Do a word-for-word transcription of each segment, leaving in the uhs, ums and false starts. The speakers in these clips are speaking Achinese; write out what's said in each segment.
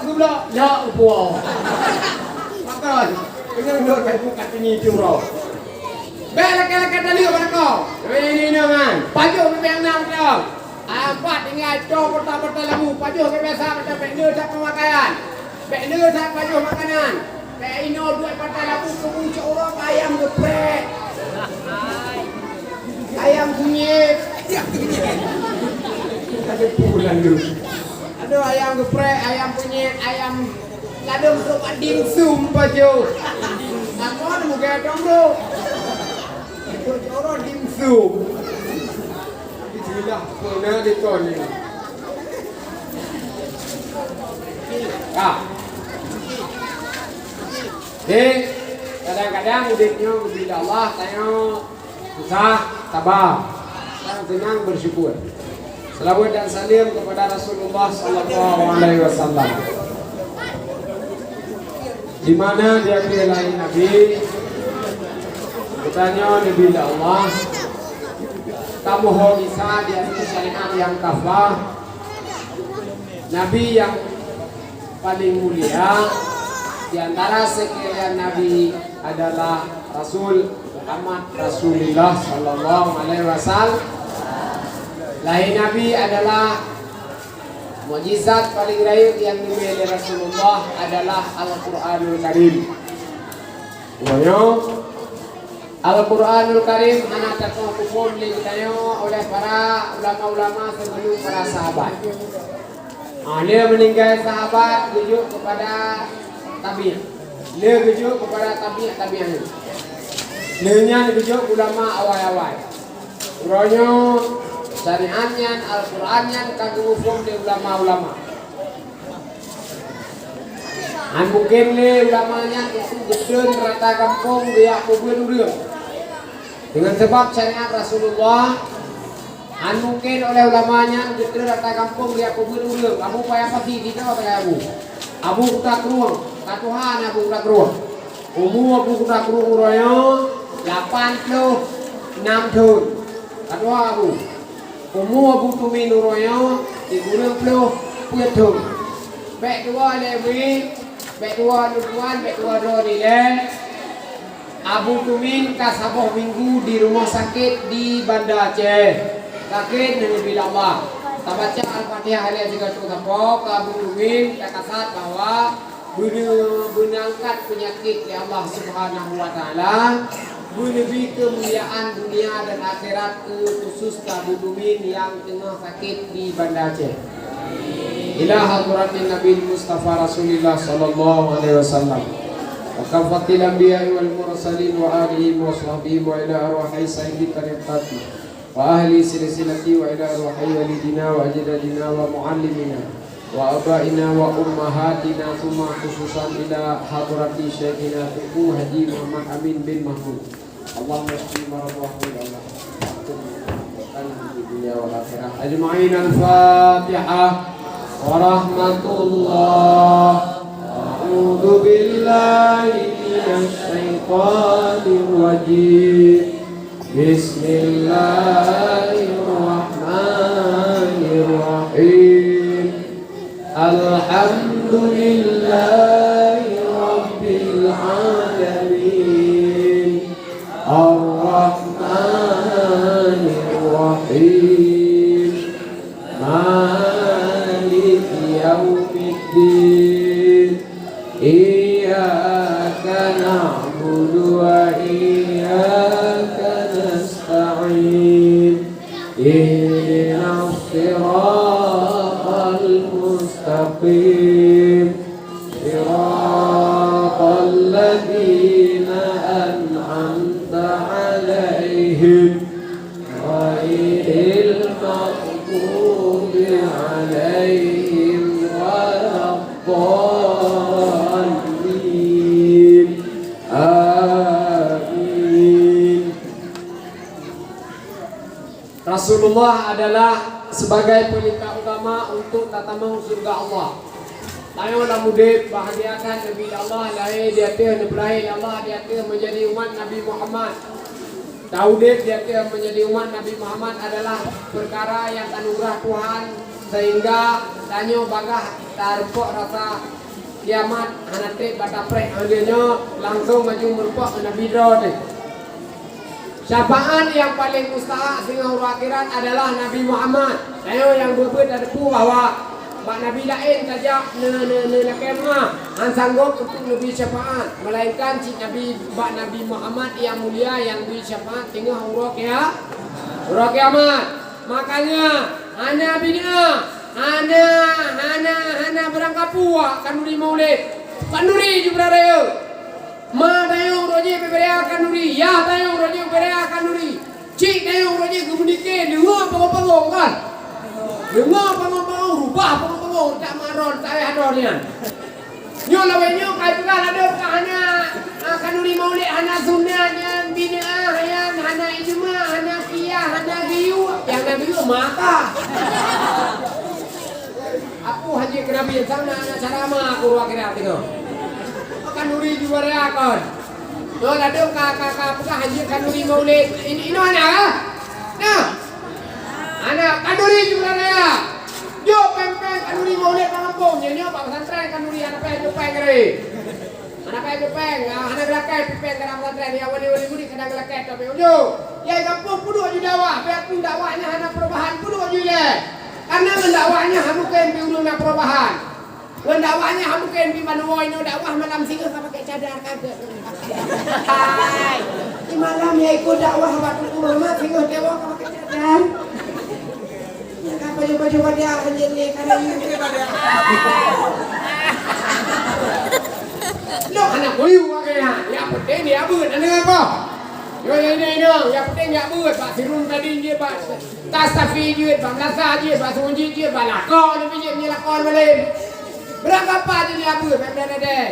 Geubloe lhok u puwoe. Pakon? Keunong lôn bak buka tinggi tu, bro. Bèk lakèe-lakèe taleuek bak lakoe. Ini, ini, ini, man. Pajoh bèk-bèk na beutôi. Ampat tinggai cong peuta-peuta lampu. Pajoh bèk biasa macam bèk neu that peumakaian. Bèk neu that pajoh makanan. Bèk inoe duek peuta lampu keubu cok uroe ayam geuprek. Ayam kunyit. Ada pulang tu. Aduh, ayam geuprek, ayam kunyit, ayam ladôm sop dimsum pajoh. Aku ada muka dong, bro. Itu orang dimsum. Bismillah, mana di ton ni? Ah. Jadi, kadang-kadang udép nyoe bila Allah tanya susah, sabar. Yang senang bersyukur. Selawat dan salam kepada Rasulullah sallallahu alaihi wasallam. Di mana dia lahir Nabi? Geutanyoe Nabi Allah. Kamoe ho Isa di atas syariat yang kafah. Nabi yang paling mulia di antara sekalian nabi adalah Rasul Muhammad Rasulullah sallallahu alaihi wasallam. Lahé Nabi adalah mukjizat paling rayeuk nyang geubri lé Rasulullah adalah Al-Qur'anul Karim. Uroe nyoe, Al-Qur'anul Karim hana teupeue muphom lé geutanyoe oleh para ulama-ulama sebelum para sahabat. Ah, lé meuninggai sahabat geujok keupada tabi'. Lé geujok keupada tabi', tabi'in. Lé nyan geujok ulama awai-awai. Uroe nyoe, syariat nyan, Al-Qur'an nyan ka geumuphom lé ulama-ulama. Hán mungken lé ulama nyan untuk geutreun rata gampông geujak peubeuet ureueng. Deungon sabab syariat Rasulullah, hán mungken oleh ulama nyan geutreun rata gampông geujak peubeuet ureueng. Abu payah pasi, di toh payah Abu. Abu Kuta Krueng, ka tuha na Abu Kuta Krueng. Umu Abu Kuta Krueng uroe nyoe lapan ploh nam thon. Ka tuha Abu. Umu Abu Tumin uroe nyoe sikureueng ploh peuet thon. Bèk tuwoe lé Abu, bèk tuwoe lôn tuan, bèk tuwoe droeneuh ilèe. Abu Tumin ka saboh minggu di rumoh sakét di Banda Aceh. Sakét ngon neubi Allah. Tabaca Al-Fatihah lé sigoe sapo keu Abu Tumin, takasat bahwa beuneu-, beuneungkat peunyakét lé Allah Subhanahu wa Taala, beuneubi keumuliaan dunia dan akhirat keu khusus keu Abu Tumin nyang teungoh sakét di Banda Aceh. Ila hadratin Nabi Mustafa Rasulillah sallallahu alaihi wasallam. Wa kafatil anbiya'i wal mursalin wa alihim wa sahbihim wa ila arwahi sayyidi tariqati. Wa ahli silsilati wa ila ruhi walidina wa ajdadina wa muallimina wa abaina wa ummahatina, tsumma khususan ila hadrati syaikhina Teungku Haji Muhammad Amin bin Mahmud. Allahumma shfi maradhahu ya Allah. Dunya wal akhirah ajma'in. Al-Fatihah. Warahmatullah. A'udzu billahi minasy syaithanir rajim. Bismillahirrahmanirrahim. Alhamdulillahi rabbil alamin. Arrahmanirrahim. Maliki yaumiddin. Iyyaka na'budu wa iyyaka nasta'in. Ihdinas siratal mustaqim. Siratal ladzina an'amta 'alaihim. Ghairil maghdubi 'alaihim waladdallin. Amin. Rasulullah adalah sebagai perintah utama untuk tatamong syurga Allah. Tanyoe lam udép bahagiakan Nabi Allah lahé di ateueh, neupeulahé lé Allah di ateueh menjadi umat Nabi Muhammad. Taudép di ateueh menjadi umat Nabi Muhammad adalah perkara nyang anugeurah Tuhan, sehingga tanyoe bagaih Rumpok rasa kiamat hana treb bak tapreh, lheueh nyoe langsong maju meurumpok ngon Nabi droe teuh. Syafaat nyang paleng mustahak singoh uroe akhirat adalah Nabi Muhammad. Tanyoe nyang beuet-beuet tateupeue bahwa bak nabi laén tajak ne-, ne-, neulakée meu'ah, han sanggob untuk neubri syafaat, meulainkan cit Nabi, bak Nabi Muhammad nyang mulia nyang bri syafaat singoh uroe kia-, uroe kiamat. Makanya, hana bid'ah, hana, hana, hana barang kapua khanuri maulid. Khanuri jubra raya. Ma tayong roh jih beubeuraya khanuri, yah tayong roh jih beubeuraya khanuri. Cik tayong roh jih geumeunike, deungoe pangong-pangong kan? Deungoe pangong-pangong, rubah pangong-pangong, tak maron, tak payah droe nyan. Nyoe lawét nyoe ka peugah ladôm ka hana, ah, khanuri maulid hana sunat, nyan bid'ah, nyan hana ijma, hana qiyas, hana giyuek. Nyang na giyuek mata. Apu haji keu Nabi, sama anak ceramah aku ruang kira tengok. Khanuri juara kon. Nyoe ladôm ka, ka, ka peugah haji khanuri maulid. Ini, ini anak, ah? Nah. Anak khanuri juara raya. Jok péng-péng khanuri maulid bak gampông. Nyoe, nyoe bak pesantren khanuri, hana péng jok péng keu. Hana péng jok péng, ah, hana geulakée pipéng dalam pesantren. Ya wali-wali murid kadang geulakée tapi ujong. Ya gampông peuduek ju dakwah, biarpun dakwah nyan hana perubahan peuduek ju ilée. Karena ngon dakwah nyan hana mungken pi ureueng na perubahan. Ngon dakwah nyan hana mungken pi ban woe inoe dakwah malam singoh ka pakai cadar kagak. Hai. Di malam ya ikut dakwah bak Teungku Muhammad singoh dewa ka pakai cadar. Nyang ka baju-baju badak hana lé kana yue. Lok hana kuyu pakai ha. Nyang penting dia beuet, hana apa. Yo, yo, ini, ini. Nyang penting dia beuet. Bak sirun tadi dia bak tastafi dia, bak melasa dia, bak sunji dia, bak lakon dia, dia lakon balik. Berapa apa dia, dia beuet, bak deh.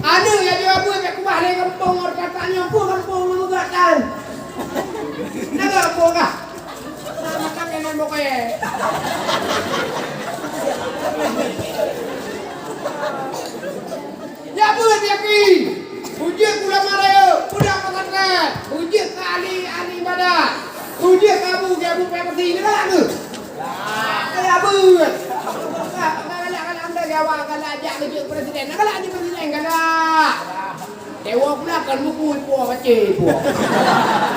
Aneuk nyang jiba beuet bèk keubah lé gampông, ngon kata nyoe peue gampông ngon meugatan. Nyan gampông kah? Makan dengan bokeh. Ya beuet yakin. Beujeuet ulama rayeuk, budak pesantren, beujeuet keu ahli-ahli ibadat, beujeuet keu abu, keu abu peuet peuti, nyan galak keuh? Galak beuet. Galak, galak, galak, galak, galak, jak keu jeuet presiden. Galak jeuet presiden, galak. Dewa pula kan buku ipo, baca ipo.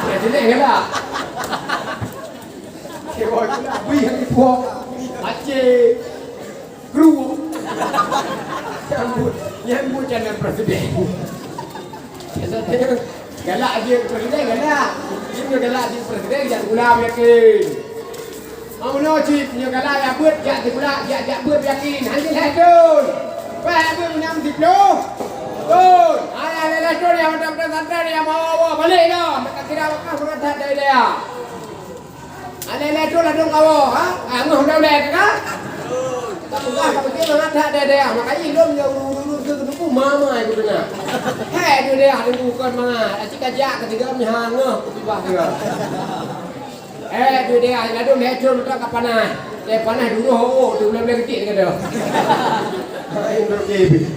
Presiden galak. Dewa pula bui ipo, baca. Kru. Nyambut, nyambut calon presiden. Biasa tanya, galak jeuet presiden, galak. Jeuet galak jeuet presiden, jak sikula yakin. Mau meunoe cit, nyoe galak jak beuet, jak sikula, jak, jak beuet yakin. Hana lhèe thôn. Pah beuet meunang siplôh thôn. Hana lhèe thôn nyang mantap-mantap santai nyang bawa-bawa balek lah. Maka kira wakah meunan that dari dia. Alèh-alèh tu ladôm kawoe, ha? Angoh dah ulèe ka? Tak peugah, tak peugah, mangat that dayah. Makanya ilôn ya ulu-ulu tu, tu, tu, mama itu dengar. Hei, tu dayah, tu bukan mangat. Aci kajak ketiga, meuhangoh kutibah tiga. Eh, tu dayah, ladôm lhèe thôn tu ka panas. Lhèe panas dulu, oh, tu bulan-bulan kecil kata. Hai, berkebih.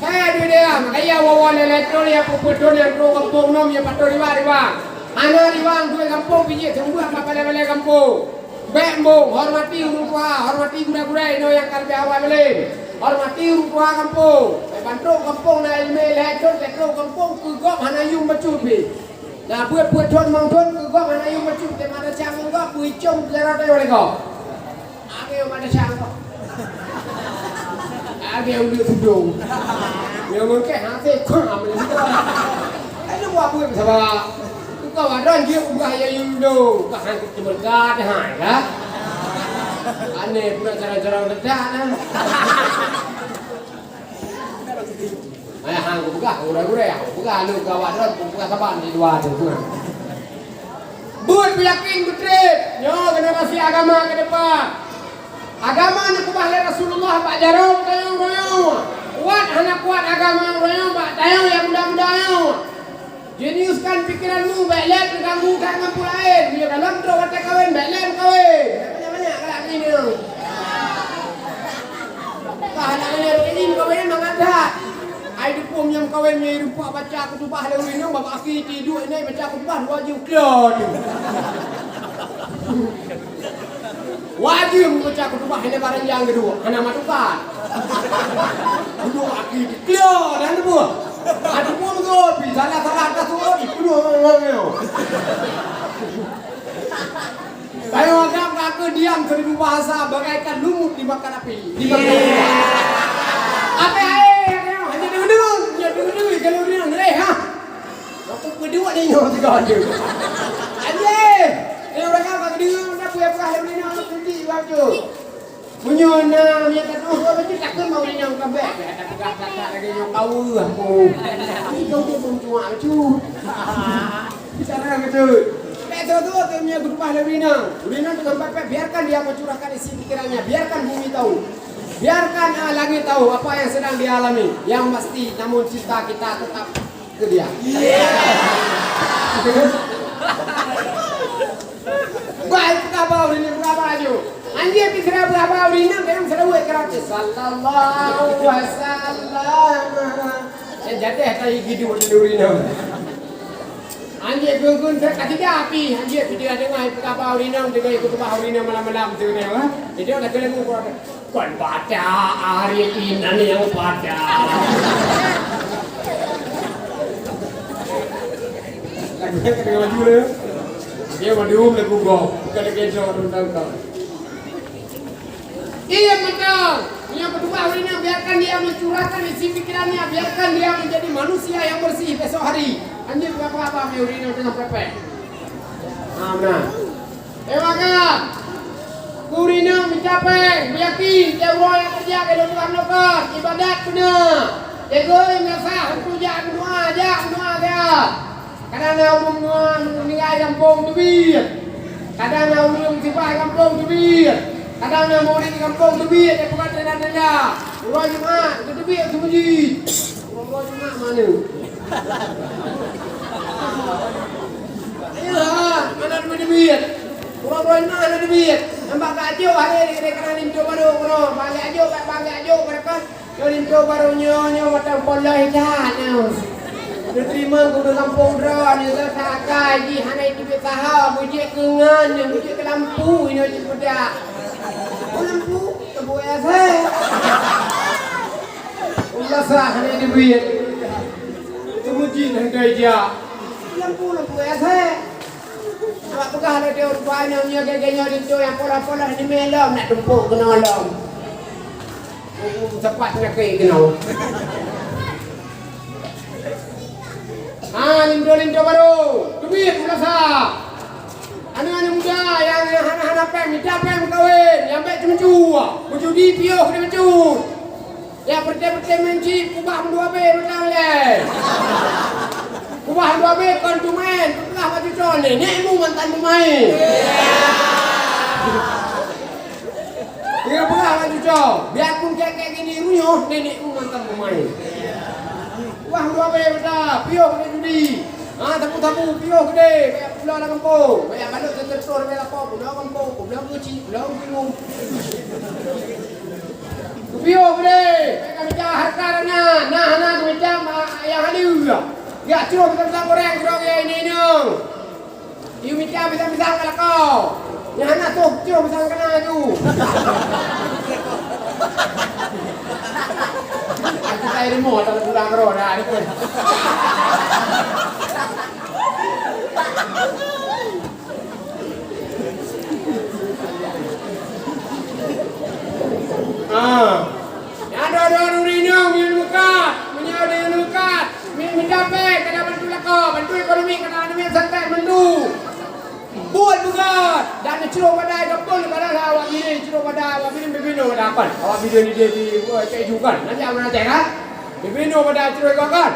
Hai, deuh-deuh, makajih woe-woe lé-lé thôn, ya peuet-peuet thôn nyang trok gampông nyoe, ya patot riwang-riwang. Hana riwang, duek gampông pih jeuet seumeubeuet bak balèe-balèe gampông. Bèk embong, hormati ureueng tuha, hormati gurèe-gurèe inoe nyang ka leubeh awai malem. Hormati ureueng tuha gampông. Bèk ban trok gampông na ileumèe lhèe thôn, bèk trok gampông keu gob hana yum bacut pih. Na peuet-peuet thôn limong thôn keu gob hana yum bacut, teuma desya ngon gob, beuicong keu jaroe tayue lé gob. Lagèe umat desya ngon gob. Lagèe uleue tudong. Nyang mungken hase keuh ameue. Ai lu buat buet sabar. Tukang wadon dia ubah ya yum do. Ka han keu ceumeukat hai lah. Aneh pula cara-cara ledak nah. Ayah hang kupeugah, gurèe-gurèe, kupeugah lôn keu awak droe, kupeugah saban di luwa tu, kupeugah. Buet beuyakin beutrép, nyoe generasi agama ke depan. Agama neukeubah lé Rasulullah bak jaroe tayong-tayong. Kuat hana kuat agama tayong bak tayong nyang muda-muda nyoe. Jeniuskan pikeranmu, bèk lé teuganggu that ngon peue laén. Meunyoe ka lom trok watèe kawén, bèk lé meukawen. Bèk banyak-banyak galak keu inong. Ka hana lé keu inong kawén mangat that. Ai deungoe nyang kawén nyoe rumpok baca khutubah lé ureueng inong, bak akhé tiduek nyoe baca khutubah dua jeuem klot. Wajéb meubaca khutubah hana barang nyang keudua, hana matukan. Duduk aki di klio dan teupeue. Aduh, pun betul, pi salah-salah dah suruh di penuh. Kayu agam kaki diam seribu bahasa bagaikan lumut dimakan api. Dimakan api. Apa air? Hanya dengar-dengar, hanya dengar-dengar kalau dia ngereh, ha? Waktu kedua dia nyoh tiga je. Anjing! Eh, orang kau kata dengar, mana punya pegang dia nak tunjuk baju. Meunyoe na minyak kata, "Oh, baju takkan mau dia nyang kabeh." Ada pegang kakak lagi nyang kau aku. Ini kau tu pun cuma bacut. Bicara bacut. Kayak tu tu tu minyak berubah dari Rina. Rina tu sampai biarkan dia mencurahkan isi pikirannya, biarkan bumi tahu. Biarkan, ah, langit tahu apa yang sedang dialami. Yang pasti, namun cinta kita tetap Itu dia. Baik, peugah bak ureueng inong, peugah bak laju. Anjing pih sira peugah bak ureueng inong, dalam seulaweuet keu Rasul. Sallallahu wasallam. Nyang jadeh tai giduek di ureueng inong. Anjing geun-geun saya kasih api. Anjing pih dia dengar peugah bak ureueng inong, dengar khutbah ureueng inong malam-malam tu, ya. Jadi, ada kena buat. Kon pada hari inan nyang pada. Lagu nyan ka tengah laju le. Dia madu lagu goh, bukan lagi jauh tentang kau. Iya, betul. Yang kedua, harinya biarkan dia mencurahkan isi pikirannya, biarkan dia menjadi manusia yang bersih besok hari. Anjing berapa-apa, Mary dengan pepek. Nah, benar. Eh, maka, ureueng inong meucapée, meuyakin, tiep uroe nyang teujak lé Tuhan nyoe, ibadat beuna. Teugoi meunasah, untuk jak meudoa, jak meudoa siat. Kadang na ureueng nyoe ninggai gampông teubiet. Kadang na ureueng sibah gampông teubiet. Kadang na murit gampông teubiet, eh, bukan tenda-tenda. Uroe Jumat, teubiet seumeujid. Uroe Jumat mana? Ayo, ha, mana teubiet? Uroe-uroe Jumat hana teubiet. Nampak ka ajok hari ni, kena linto baru, kena. Bang ajok, bang ajok, kena. Nyoe linto baru nyoe, nyoe mata polos that nyoe. Neuterima guru gampông droe nyoe, sakai jih hana jiteubiet saha, beujeuet keu ngon nyoe, beujeuet keu lampu nyoe cit budak. Oh, lampu, lampu S H. Ulah sah hana jiteubiet. Teumujin hana jijak. Lampu, lampu S H. Awak peugah lé dia rupanya nyoe gaya-gaya nyoe linto nyang polos-polos ni mé lom nak tumpôk keunoe lom. Tepat nyakét keunoe. Ha, linto-linto baru. Teubiet meunasah. Aneuk-aneuk muda nyang hana-hana péng, mita péng meukawen, nyang bèk ceumeucue. Meujudi piôh keu dia meucue. Ya, peureté-peureté main chip, kubah meudua bée mantong lé. Kubah meudua bée kon tumain, peugah bak cucoe, "Nenekmu mantan pemain." Dia peugah bak cucoe, "Biarpun kakek gini ruyoh, nenekmu mantan pemain." Kubah meudua bée mantong, piôh keu judi. Ha, sabu-sabu, piôh keudeh, bèk pula lam gampông. Bèk balot teutur-tur, bèk lapor, pula gampông, pula keuchik, pula bingung. Piôh keudeh, bèk ka mita hareuta na, na hana geumita ma-, nyang haleue. Geujak troh mita pisang goreng keudroe gaya inong-inong. Yue mita pisang-pisang ka lakoe. Nyang hana troh, troh pisang ka na laju. Aku tak ilmu, tak ada pulang roh dah. Ah. Nyan dua-dua ureueng inong nyang meukat, meunyoe ureueng inong meukat, mi-, meucapée, kana bantu lakoe, bantu ekonomi, kana aneuk miet santet, bantu. Buet beugöt, dan neucrôh pada gampông, kadang awak binéh neucrôh pada awak binéh, bibinoe pada apan. Awak binéh ni dia di, eh, cek ju kan, nanti awak nanti kan. Bibinoe pada crôh kan.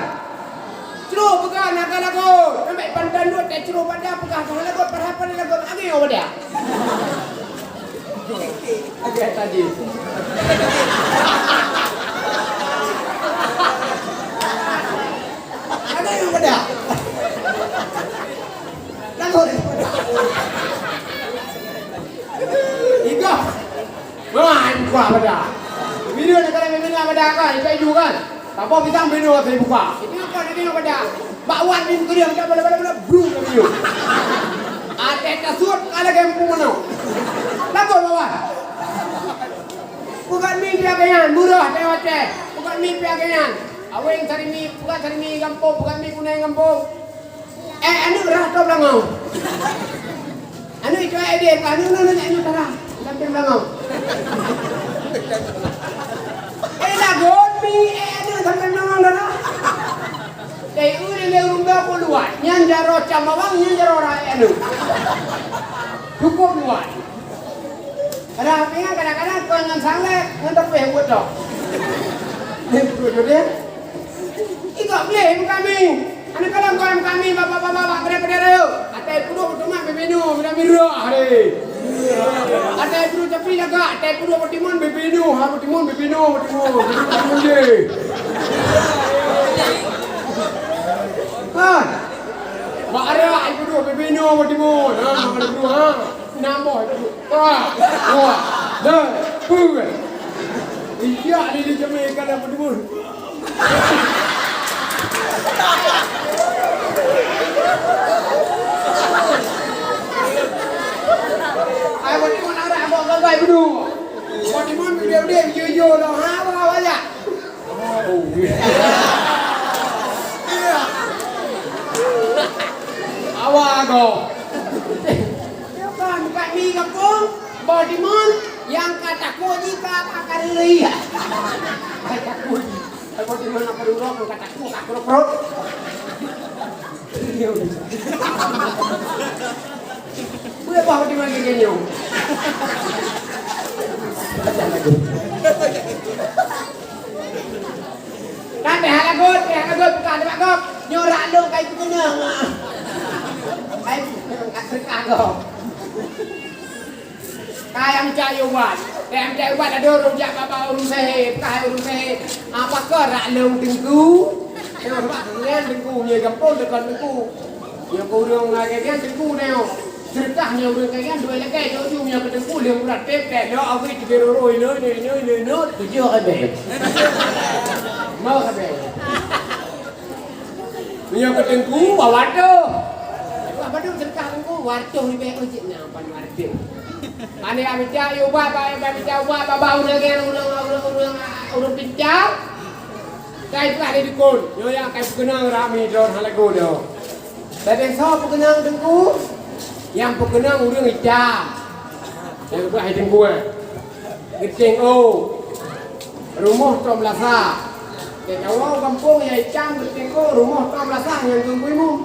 Cruh peugah na ka lagot. Nambah pandan duek tacruh pada peugah ka lagot, padahai pada lagot lagèe nyoe pada. Lagèe tadi. Lagèe nyoe pada. Lagot nyoe pada. Iga. Wah, buka pada. Bibinoe nak kena bibinoe pada kan? Ikai ju kan? Saboh pisang binoe saya buka. Itu apa dia tengok pada? Bak wan bin kuriang tak boleh boleh boleh brum kami yuk. Até tasuet ka lagèe empu manok. Lagoe bawah. Peugöt mi pih lagèe nyan, murah teuh watèe. Peugöt mi pih lagèe nyan. Aweng sarimi, peugöt sarimi gampông, peugöt mi kunèng gampông. Eh, aneuk rhah tom langau. Aneuk itu eh, dia, aneuk, aneuk, aneuk, aneuk rhah. Sampai langau. Eh, lagoe mi, eh, aneuk sampai langau dah. Dai ureueng lé ureueng dua puluh luwat, nyan jaroe cam bawang, nyan jaroe rhah aneuk. Cukup luwat. Rhah pih nyan kadang-kadang kon ngon sang lé, ngon topeh buet dok. Nyan beutôi tu dia. Ikok gleh kami. Aneuk kalon kon kami, bapak-bapak, bapak, kedai-kedai raya. Atai peuduek beutuman bibinu, bida mirah deh. Atai peuduek capi lagak, atai peuduek betimun bibinu, ha betimun bibinu, betimun, betimun je. Kan? Bak arak ai peuduek bibinu, betimun. Ha, betimun, ha. Nambah ai peuduek. Wah, wah. Dah, pun. Iya ni di jemi kan betimun. Ai betimun arak abang gagai peuduek. Betimun bideu-deu, ijo-ijo dah. Ha, wah, wah, ya. Awa go. Bukan, bukan mi gampông, boh timun, nyang ka takue jih ka, ka, ka riri. Ka takue jih. Boh timun nyang ka riri, ka takue, ka krok-krok. Buya bah bagaimana dia nyoe? Kan pih hana lagot, pih hana lagot, bukan ada mak gob. Nyoe rak lôn kai peukeunong. Kai peukeunong kat seuka gob. Kai am cak ubat. Kai am cak ubat ada ureueng jak bak ureueng sihé, bukan ureueng sihé. Apa kau rak lôn teungku? Tengok sebab nyan teungku, nyoe gampông dekat teungku. Nyoe keu ureueng lagèe nyan teungku nyoe. Seudeukah nyoe ureueng lagèe nyan dua lagèe, nyoe ujong nyoe keu teungku lheueh meurat tép, tép, lheueh awai tiga roi, lheueh nyoe, nyoe, nyoe, nyoe, tujoh abéh. Mau abéh. Nyoe keu teungku, dua ratus. Dua ratus seudeukah teungku, dua ratus ribèe, oh, cit na, pan dua ratus. Pane abéh cak, yue ubat, abéh cak ubat, bak, bak ureueng lagèe nyan, ureueng, ureueng, ureueng, ureueng pincang. Kai peugah lé dukon, nyoe nyang kai peukeunong rami droe hana lagoe nyoe. Sabe soe peukeunong teungku? Nyang peukeunong ureueng itam. Nyang peugah lé teungku, eh. Geuting O. Rumoh tom lasa. Nyang kawoe gampông nyang itam geuting O, rumoh tom lasa nyang teungku imum.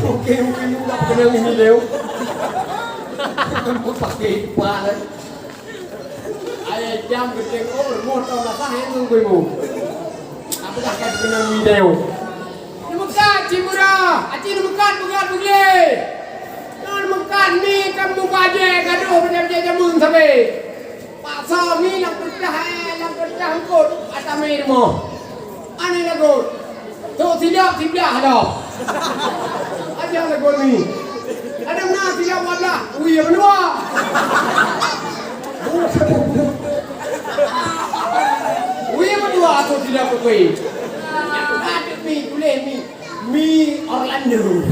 Oke, oke, minta peukeunong ini, Leo. Kamu pakai kepala. Ayah jam geuting O, rumoh tom lasa nyang teungku imum. Apa dah kau peukeunong ini, Leo? Neumeukat cit murah, aci neumeukat beugat beugleh. Nyoe neumeukat mi ka mubajèe gadoh bajèe-bajèe jameun sabe. Paksa mi lam keureudah, eh, lam keureudah eungkôt, ata mi rumoh. Aneh lagot. Tok silop siblah dah. Aja lagot mi. Ada meunan silop dua blah, wie meudua. Wie meudua tok silop kui. Ada mi, tuléh mi. Mi Orlando.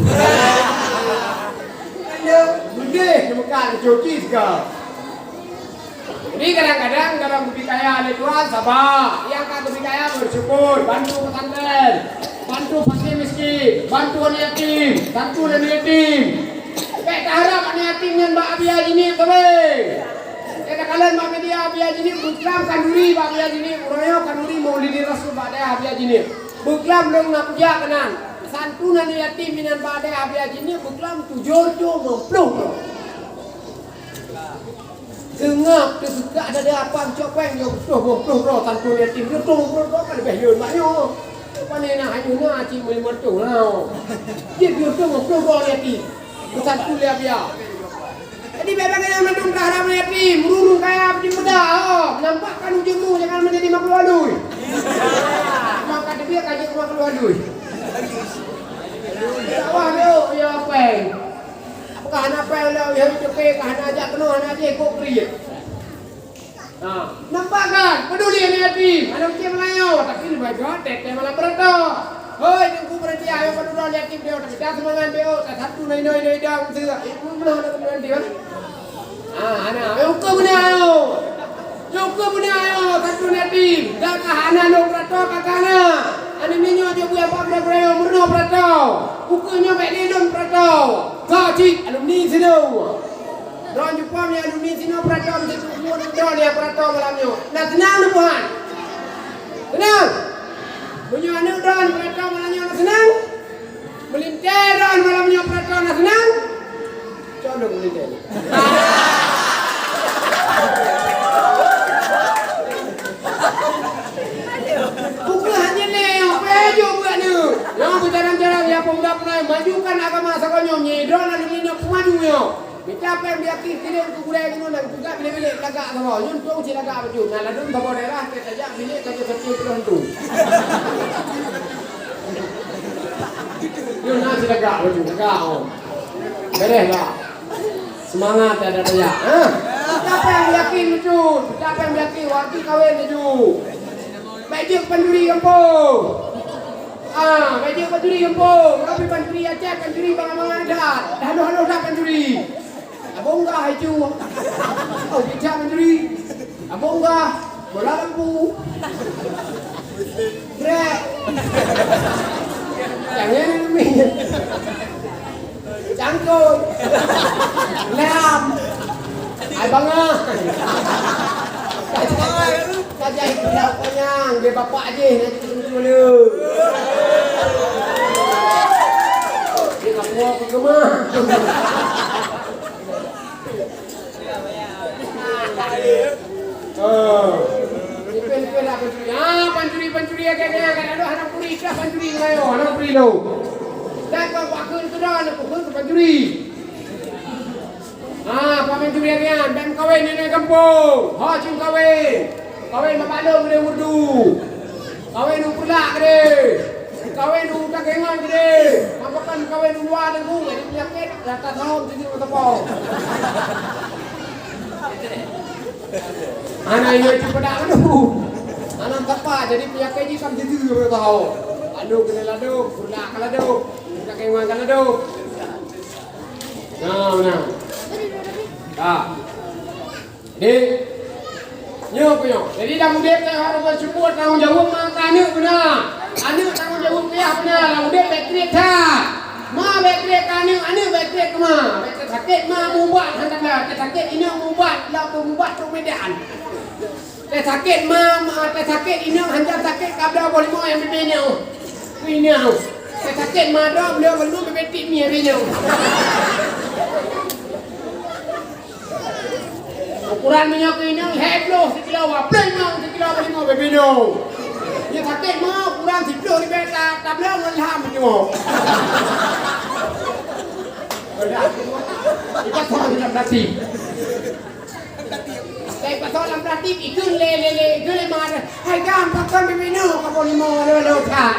Orlando, udeh, bukan cuti juga. Jadi kadang-kadang dalam geubri kaya lé Tuhan, saba. Nyang ka geubri kaya, bersyukur. Bantu pesantren, bantu fakir miskin, bantu aneuk yatim, bantu aneuk yatim. Bèk taharap aneuk yatim nyan bak Abi Haji Nip sabe. Kadang-kadang bak media Abi Haji Nip, buklam khanduri bak Abi Haji Nip, uroe nyoe khanduri Maulidi Rasul bak dayah Abi Haji Nip. Beuklam lôn na peujak keunan. Santunan yatim inan bak dayah Abi Haji nyoe beuklam tujoh reutôh limong ploh droe. Seungab teuseukak dada apam cok péng nyoe reutôh limong ploh droe santunan yatim. Reutôh limong ploh droe ka leubeh yôn mak nyoe. Pane na hanyuh na cit meulima reutôh na. Jeuet reutôh limong ploh droe yatim. Beusantun lé Abi Haji. Jadi, bèk bangai mandum ka haram yatim, meururung kaya beujimuda, oh, nampak kan ujungmu jangan menjadi makhluk halui. Maka dia ka jeuet makhluk halui. Dakwah tu, ya, péng. Apakah hana péng dah, ya, cepe, ka hana ajak keunoe, hana ajak ikot kriet. Ha, nampak kan? Peduli aneuk yatim. Aneuk kecil meulayeue, tapi leubeh gèt, tètè malam beureutoh. Hoi, Teungku, beureuti, ayo padum droe yatim, ayo, tapi dah seumangat, ayo, tak satu, noi, noi, noi, dang, tu, eh, belum ada kemudian dia. Ah, hana, ayo, ukeue beuna, ayo. Ayo, ukeue beuna, ayo, satu yatim. Dah ka hana lôn peurato, ka, ka na. Aneuk miet nyoe jeuet buya bak gura-gura nyoe meurunoe peurato. Ukeue nyoe bèk lé lôn peurato. Ka cit, alumni sinoe. Droen cukôp nyan alumni sinoe peurato meusitu buet droen nyang peurato malam nyoe. Na seunang neuh buhan? Seunang? Meunyoe aneuk droen peurato malam nyoe na seunang? Meulintèe droen malam nyoe peurato na seunang? Cok lôn meulintèe. Bukon hanya nyoe, peue jeuet buet nyoe? Nyoe beujarang-jarang ya pemuda peunoh majukan agama sagoe nyoe, nyoe droen alumni nyoe peumaju nyoe. Mita péng biaki kirim keu gurèe keunoe dan peugah bilek-bilek lagak saboh. Nyoe tueng cit lagak bacut. Na ladôm saboh daerah, tajak bilék ka jeuet satu puluh tu. Nyoe na cit lagak bacut, lagak, oh. Beres lah. Seumangat ada tajak, ha? Mita péng biaki bacut. Mita péng biaki, waktu kawin laju. Bèk jeuet pancuri gampông. Ah, bèk jeuet pancuri gampông. Tapi pancuri Aceh, pancuri bangai-bangai that. Dah haloh-haloh that pancuri. Abong gah itu. Oh, bijak menteri. Abong gah. Bola lampu. Brek. Jangan ni. Cangkot. Lam. Ai bangah. Kajai, kajai, kajai, kajai, dia bapak je, nanti kita dulu. Dia nak buat ke rumah. Ah. Ipin-ipin lah pancuri. Ah, pancuri, pancuri, agak-agak, agak-agak, hana pancuri, ikhlas pancuri, ngayo, hana pancuri lo. Dan kau pakun tu dah, nak pakun tu pancuri. Ah, pancuri agak-agak, dan kawin ni nak kampung. Ha, cing kawin. Kawin bapak lom gede urdu. Kawin u pulak gede. Kawin u takengon gede. Mapakan kawin u luwa deungon, jadi penyakit, rata tahun jadi mata pau. Anak ini cuma dak adu. Anak tepat, jadi penyakit ni kan jadi mata pau. Adu kena ladu, pulak ka ladu. Takengon ka ladu. Nah, nah. Dah. Dek, nyoe keuh nyoe. Jadi lam udép teuh harôh beusyukur, tanggông jaweueb ma keu aneuk beuna. Aneuk tanggông jaweueb keu yah beuna, lam udép bèk kriet that. Ma bèk kriet keu aneuk, aneuk bèk kriet keu ma. Bèk teusakét ma meuubat han tablah, teusakét inong meuubat, lam meuubat trok Medan. Teusakét ma, ma teusakét inong han jak sakét ka bloe boh limong nyang bibé nyoe. Keu inong. Teusakét ma droe bloe boh limong bibé tik mi bibé nyoe. Ukuran meunyoe keu inong lhèe ploh sikilo, dua ploh limong sikilo, lima bibino. Nyoe sakét meuh, ukuran siploh ribèe ta-, tabloe ngon lham meunyoe. Ipat soe lam plastik. Ipat soe lam plastik, ikheun lé, lé, lé, ikheun lé ma. Hai gam, pakon bibino, ka boh limong, alo, alo, that.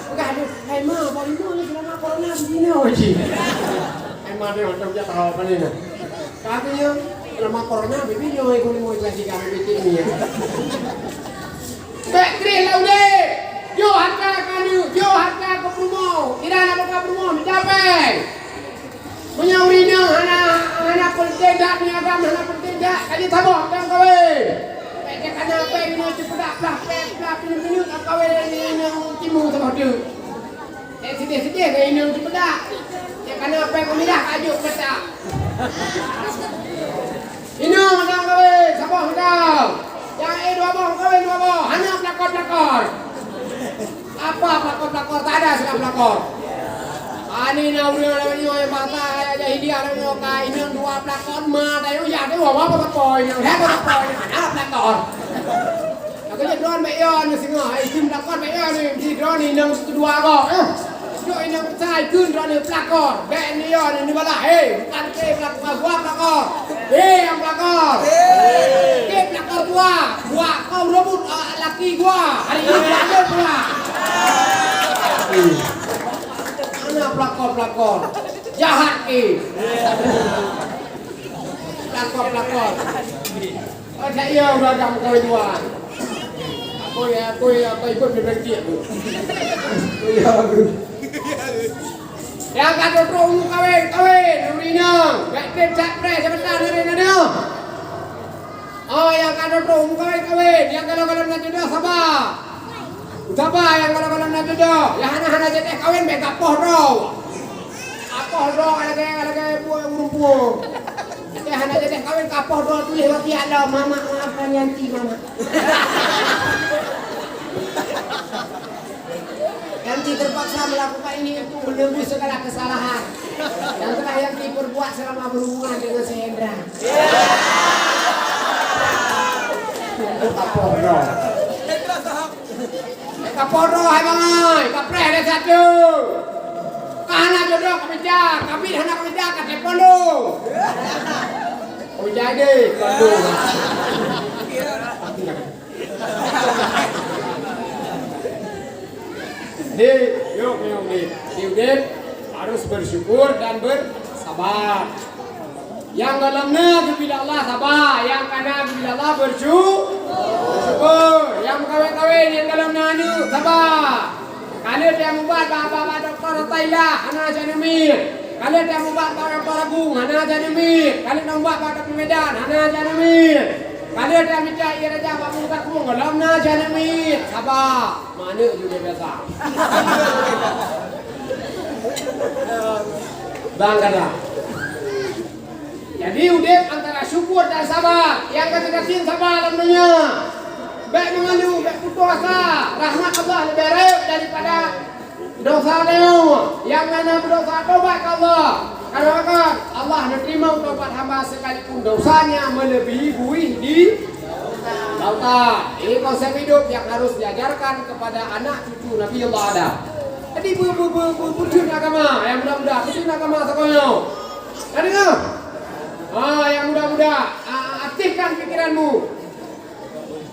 Peugah lé, hai ma, boh limong ni seulama corona bibino cit. Hai ma, dia macam dia tahu apa ni, nah. Ka geuh nyoe, lama corona, bibi nyoe, ibu lima belas tiga, bibi timia. Bèk kriet lam udép. Jok hareuta keu aneuk, jok hareuta keu peurumoh. Kira na baka peurumoh, meucapèe. Meunyoe ureueng inong hana, hana peunteng that, meunyoe agam hana peunteng that, ka jeuet saboh tang kawén. Bèk teuh kana pèng nyoe ceupedak plah, pèng plah, pineuk-pineuk lam kawén nyoe, nyoe timu saboh teuk. Eh, sedih-sedih ngon inong ceupedak. Nyang kana pèng peumilah ka jok mata. Inong mantong kawén, saboh mantong. Nyang eh dua boh kawén dua boh, hana pelakor-pelakor. Apa pelakor-pelakor? Tak ada sudah pelakor. Ani na ureueng lawét nyoe nyang bangsa jahiliah lawét nyoe ka inong dua pelakor, ma tayong ya tu, apa pelakor inong? Siapa pelakor inong? Hana pelakor. Aku je drone bèk yo ni singoh, hai sim pelakor bèk yo ni, mesti drone inong kedua ko. Eh. Dok inong besai kheun droeneuh pelakor. Bèk ni yo ni neubalah. Hei, bukan ke pelakor, gua pelakor. Hei, nyang pelakor. Ke pelakor gua. Gua kau rebut, ah, laki gua. Hari ini gua ambil pula. Mana pelakor-pelakor? Jahat ke? Pelakor-pelakor. Oh, tak iya, udah dah muka jual. Koi ya, koi ya, koi ikut berhenti aku. Koi ya, aku. Nyang ka trok-trok umu kawén, kawén, ureueng inong. Bèk trép that preh seubeuta ureueng inong. Oh, nyang ka trok-trok umu kawén, kawén. Nyang gohlom-gohlom na jodoh, saba. Saba nyang gohlom-gohlom na jodoh. Nyang hana-hana jodoh kawén, bèk gapoh droe. Gapoh droe lagèe, lagèe buet ureueng puo. Nyang hana jodoh kawén, gapoh droe tuléh bak piak lom, "Mamak, maafkan Yanti, Mamak." Yanti terpaksa melakukan ini untuk menebus segala kesalahan yang telah Yanti perbuat selama berhubungan dengan si Hendra. Untuk apa, bro? Ka poro hai bangai, ka preh lé satu. Ka hana jodoh ka mita, ka miet hana ka mita, ka telepon dong. Oh, jadi, telepon dong. Jadi, yuk, yuk, yuk. Di udép harus bersyukur dan bersabar. Nyang gohlom na geubri lé Allah, saba. Nyang ka na geubri lé Allah, bersyu-, bersyukur. Nyang meukawén-kawén, nyang gohlom na aneuk, saba. Ka lheueh teuh mubat bak, bak, bak Doktor Athaillah, hana jak aneuk miet. Ka lheueh teuh mubat bak Doktor Agung, hana jak aneuk miet. Ka lheueh teuh mubat bak Doktor Medan, hana jak aneuk miet. Ka lheueh teuh mita ie raja bak Guru Kakung, gohlom na jak aneuk miet. Saba. Mak aneuk juga biasa. Bang kata. Jadi, udép antara syukur dan sabar. Nyang ka teugasien sabar lam donya. Bèk meugalu, bèk putus asa. Rahmat Allah leubeh rayeuk daripada dosa tanyoe. Nyang na meudosa, tobat keu Allah. Karena kan Allah menerima tobat hamba sekalipun dosanya melebihi buih di lautan. Ini konsep hidup yang harus diajarkan kepada anak cucu Nabi Allah Adam. Jadi, bu-, bu-, bu-, bu-, bucun agama, nyang muda-muda, bucun agama sakonyo. Ka deungoe? Ha, nyang muda-muda, a-, aktifkan pikiranmu.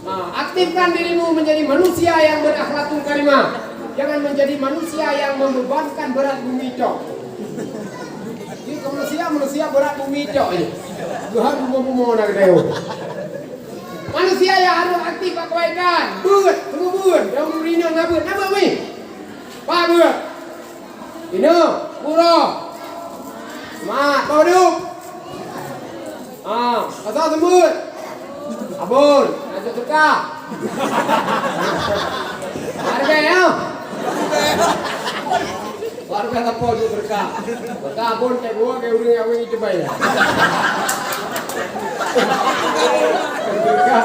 Ha, aktifkan dirimu menjadi manusia yang berakhlakul karimah. Jangan menjadi manusia yang membebankan berat bumi tok. Jadi, manusia, manusia berat bumi tok ni. Tuhan bumoe-bumoe na geutanyoe. Manusia yang harus aktif bak kebaikan. Beuet, seumeubeuet. Nyang ureueng inong na beuet, na beuet mi. Bak beuet. Inong, uroe. Mak, kau duduk. Ah, asal seumeubeuet. Abon, lanjut sedekah. Harga ya. Warga lapor tu berkah. Maka abon tak gua ke urang aweng itu bayar. Berkah.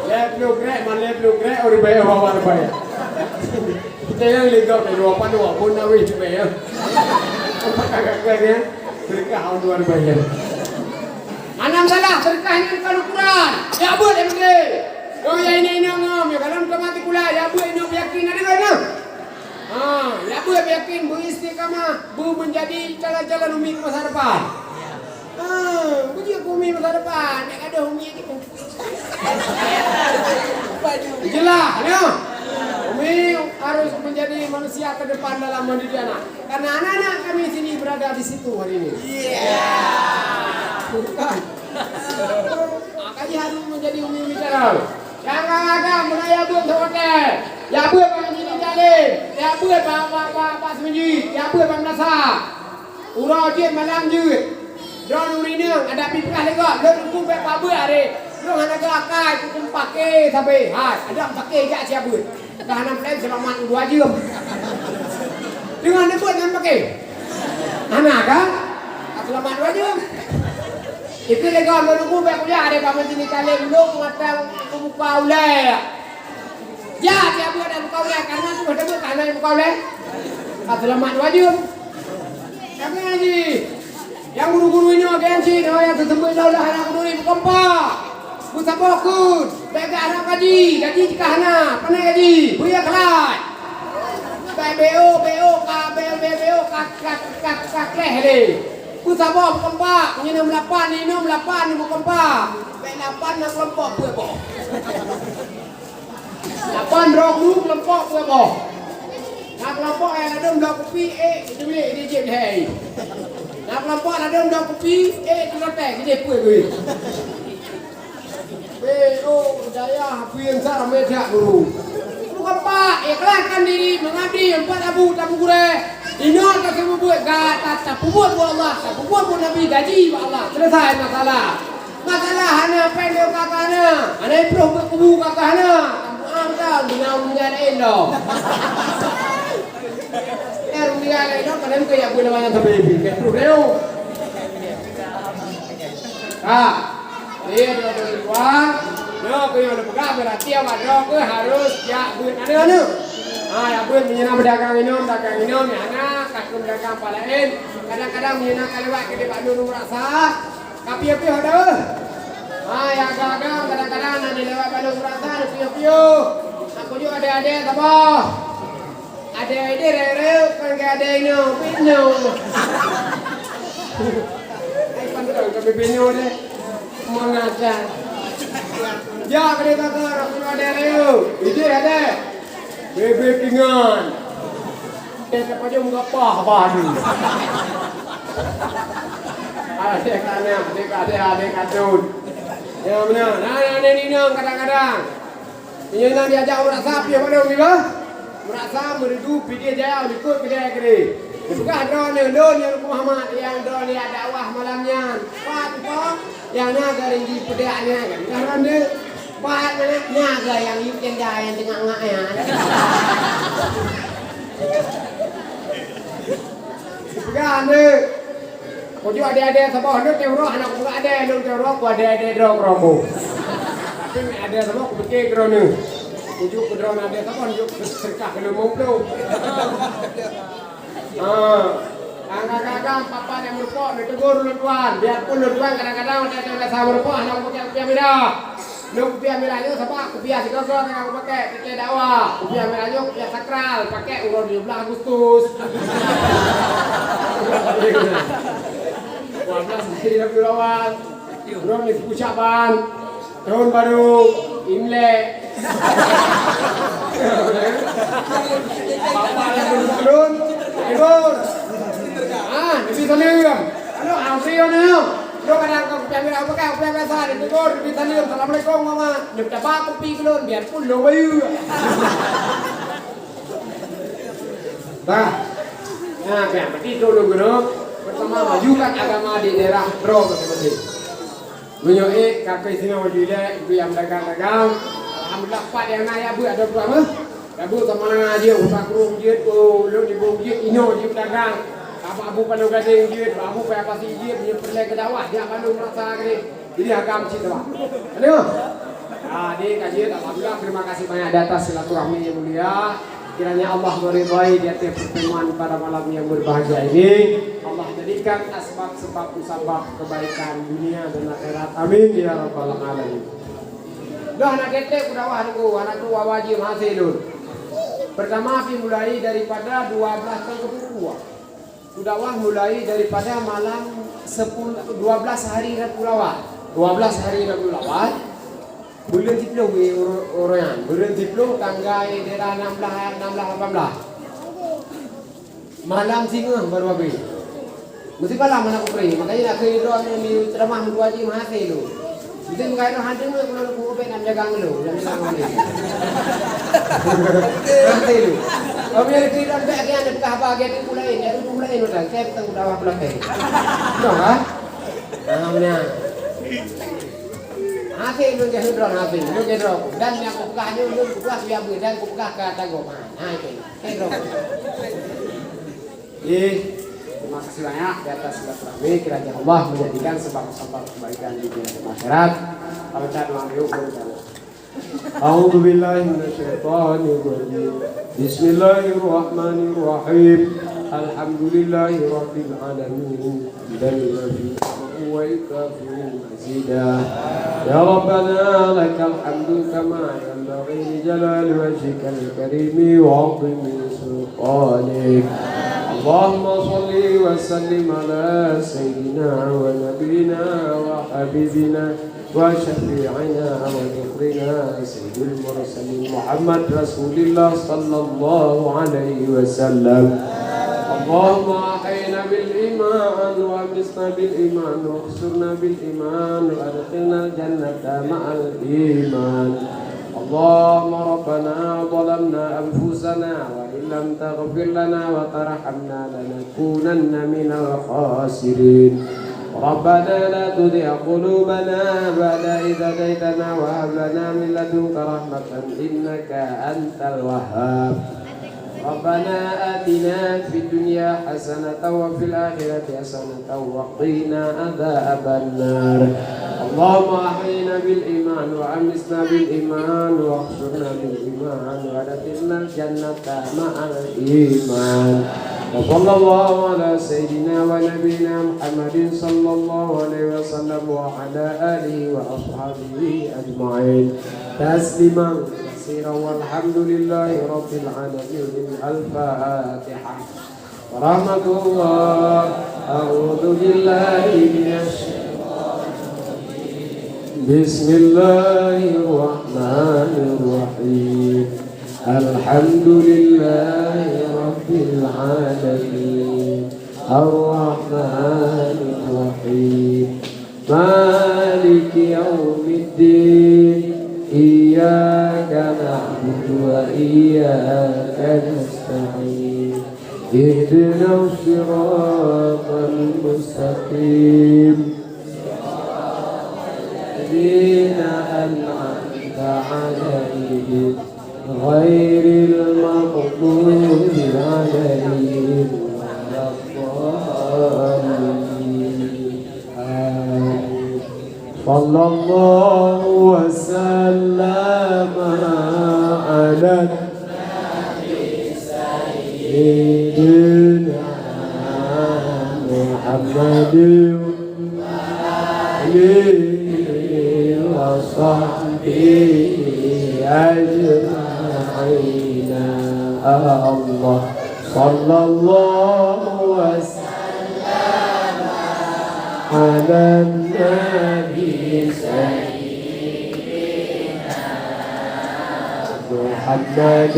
Leh puluh grek, man leh puluh grek, orang bayar, orang bayar. Kita yang lega ke dua puluh dua pun nak weh cuba ya. Apa kagak ya? Berkah orang luar bayar. Mana salah berkah ini bukan ukuran. Ya buat yang gede. Oh ya ini ini ngom ya kalau kita mati pula ya buat ini yakin ada kan? Ha, ya buat yakin beristiqamah bu menjadi jalan-jalan umi ke masa depan. Ha, begitu umi masa depan. Nak ada umi itu. Jelas, ya? Umi harus menjadi manusia terdepan dalam mendidik anak. Karena anak-anak kami sini berada di situ hari ini. Bukan. Makanya harus menjadi umi bicara. Jangan ada menaya buat hotel. Ya buat bang jadi jalan. Ya buat bang bang bang bang semenji. Ya buat bang nasa. Uroe jeuet malam jeuet. Droeneuh ureueng inong, adak pih peugah lé gob, lôn teungku bèk pabeuet aré. Lôn hana geuakai, teungku pake sabe. Hai, adak pake jak siap beuet. Ka hana plan seulamat dua jeuem. Deungon neubeuet nyan pake. Hana kan? Ka seulamat dua jeuem. Itu lé gob, lôn teungku bèk kuliah aré, ka meuti ni talé ulôn meugatang muka ulèe. Ya, tiap bulan ada buka ulèe, karena tu ada buka, ada buka ulèe. Ka seulamat dua jeuem. Kami ngaji. Yang guru-guru ini ngaji, oh, yang tersebut dah udah anak guru ni bukan pak. Buta bokun. Bèk gak anak gaji, gaji jika hana, pané gaji, buya kelai. Bèk B O, B O, ka, B O, B O, B O, ka, ka, ka, ka, kleh deh. Buta bok bukan pak, minum lapan, minum lapan, bukan pak. Bèk lapan nak kelompok, buat boh. Lapan droe guru keulompok dua boh. Na keulompok nyang ladôm bloe kupi, ék jeuet, jijép lhèe. Na keulompok ladôm bloe kupi, ék teulotèe, jijép peuet lhèe. Weh, oh, dayah, bui sa ramé that guru. Bapak, ikhlaskon diri, meungabdi, empat abu tapeugurée. Inoe taseumeubeuet gata, tapeubuet buet Allah, tapeubuet buet Nabi, gaji bak Allah. Selesai masalah. Masalah hana péng lé kakak hana. Hana iproh beuet kubu kakak hana. Tampu'ah beutôi, meunang meunyan laén lom. Eh, meunyan laén lom, padahai keu jak beuet lawang nyang sabe ibu. Keu proh lé. Ha. Iya, dua-dua dua. Nyoe keuh nyang neupeugah, berarti awak droe keuh harus jak beuet aneuk-aneuk. Ha, jak beuet meunyoe na meudagang inong, dagang inong, nyang hana, ka keuh meudagang apa laén. Kadang-kadang meunyoe na ka lewat keudeh bak lôn meurasa, ka piôh-piôh deuh. Ha, nyang agam-agam, kadang-kadang na lewat bak lôn meurasa, na piôh-piôh. Aku jok adé-adé saboh. Adé-adé rayeuk-rayeuk, kon keu adé inong, inong. Ai, pantang kami bingung deh. Mengajar. Ya, kena kata, aku adé rayeuk. Idéh adé. Bebek ingan. Dia terpajung muka pah baru. Adé kanan, adé kadé, adé kadun. Ya, benar. Nah, nah, ni, ni, nang, kadang-kadang. Meunyoe na diajak ureueng sa piôh padum, gibah? Ureueng sa meureudu Pidie Jaya likot keudè keudè. Dipeugah droeneuh, "Lôn Teungku Muhammad nyang droeneuh jak dakwah malam nyan." Pat, pat, nyang na garing jipeudak nyan, kan? Dipeugah droeneuh, "Pat, mana?" Nyan keuh nyang yue tenda nyang teungoh ngak nyan. Dipeugah droeneuh, Kujok adé-adé saboh, lôn teuh uroe hana kupeugah adé, lôn teuh uroe ku adé-adé droe keudroe ku. Tapi adé saboh kupike keu droeneuh. Kujok keu droeneuh adé saboh, jok keu seudeukah keu lôn limong ploh. Ha. Agam-agam papa nyang meureumpok, neutegur lôn tuan. Biarpun lôn tuan kadang-kadang watèe biasa meureumpok hana kupike kupiah mirah. Lôn kupiah mirah nyoe sabab kupiah sigoe-goe nyang kupakèk, kupiah dakwah. Kupiah mirah nyoe kupiah sakral, pakèk uroe tujoh blaih Agustus. Dua belas hari Rabiul Awal. Uroe nyoe Syaban. Tahun baru, Imlek. Bapak dah turun, turun. Ah, Nabi Salim. Anu, Nabi Salim. Lôn kadang ka kupiah mirah bukan, kupiah biasa, ditegur, Nabi Salim, "Assalamualaikum, Mama." Lôn taba kupi keu lôn, biarpun lôn bayeue. Bah. Nah, kan, berarti itu lôn guna. Pertama, majukan agama di daerah droe masing-masing. Meunyoe ék, ka keu sinoe maju ilèe, ibu nyang dagang-dagang. Alhamdulillah, pat nyang na ya beuet ada dua meuh. Ka beuet sama na jeuet, usaha kurung jeuet, oh, lôn ibu jeuet, inoe jeuet dagang. Abu Paloh Gadeng jeuet, Abu Paya Pasi jeuet, meunyoe peureulèe keu dakwah, jak bandum rasa keu. Jadi agam cit dakwah. Aduh. Ah, deh, ka jeuet, alhamdulillah, terima kasih banyak di atas silaturahmi yang mulia. Kiranya Allah meridai di atas pertemuan pada malam yang berbahagia ini. Allah jadikan asbab sebab musabab kebaikan dunia dan akhirat. Amin ya rabbal alamin. Dah nak ketek ku dakwah nunggu, anak tu wawa jih masih lun. Pertama, pi mulai daripada dua belas tahun ke buku. Kudakwah mulai daripada malam sepuluh, dua belas hari Rabiul Awal. Dua belas hari Rabiul Awal, buleuen siplôh, eh, ur-, ureueng nyan. Buleuen siplôh, tanggai daerah enam belas, enam belas, lapan belas. Malam singoh baru habéh. Meusti malam hana kupreh. Makanya nak keu droe ni, ni ceramah meutuah jih mahasé tu. Mungkin bukan itu hantu nggak, kalau aku ubek nak jaga ngeluh, nak jaga ngeluh. Nanti tu. Kami ada cerita, tak ada yang ada kah bagi ada pula ini, ada pula ini udah. Saya petang udah awak pula kayak. Tahu kan? Nah, nah. Hati itu jadi drone hati, itu jadi drone. Dan yang aku pegang aja, itu aku pegang biar dan aku pegang ke tangguh. Nah, itu. Kayak drone. Jadi, terima kasih banyak di atas silaturahmi. Kiranya Allah menjadikan sebab-sebab kebaikan di dunia dan akhirat. Kalau tak doang yuk, boleh jalan. أعوذ بالله من الشيطان الرجيم. بسم الله الرحمن الرحيم. الحمد لله رب العالمين. حمدا يوافي نعمه ويكافئ مزيده. يا ربنا لك الحمد كما ينبغي لجلال وجهك الكريم وعظيم سلطانك. اللهم صل وسلم على سيدنا ونبينا وحبيبنا وشفيعنا وذخرنا سيد المرسلين محمد رسول الله صلى الله عليه وسلم. اللهم أحينا بالإيمان وأمتنا بالإيمان واحشرنا بالإيمان وأدخلنا الجنة مع الإيمان. اللهم ربنا ظلمنا أنفسنا وإن لم تغفر لنا وترحمنا لنكونن من الخاسرين. ربنا لا تزغ قلوبنا بعد إذ هديتنا وهب لنا من لدنك رحمة إنك أنت الوهاب. ربنا آتنا في الدنيا حسنة وفي الآخرة حسنة وقنا عذاب النار. اللهم أحينا بالإيمان وأمتنا بالإيمان واحشرنا بالإيمان وأدخلنا الجنة مع الإيمان. وصلى الله على سيدنا ونبينا محمد صلى الله عليه وسلم وعلى آله وأصحابه أجمعين. تسليما كثيرا والحمد لله رب العالمين. الفاتحة. ورحمة الله. أعوذ بالله من الشيطان الرجيم. بسم الله الرحمن الرحيم. الحمد لله رب العالمين. الرحمن الرحيم. مالك يوم الدين. إياك نعبد وإياك نستعين. اهدنا الصراط المستقيم. الذين أنعمت عليهم غير المغضوب عليهم ولا الضالين. آمين. صلى الله وسلم على سيدنا محمد وآله وصحبه أجمعين. الله. صلى الله وسلم على النبي سيدنا محمد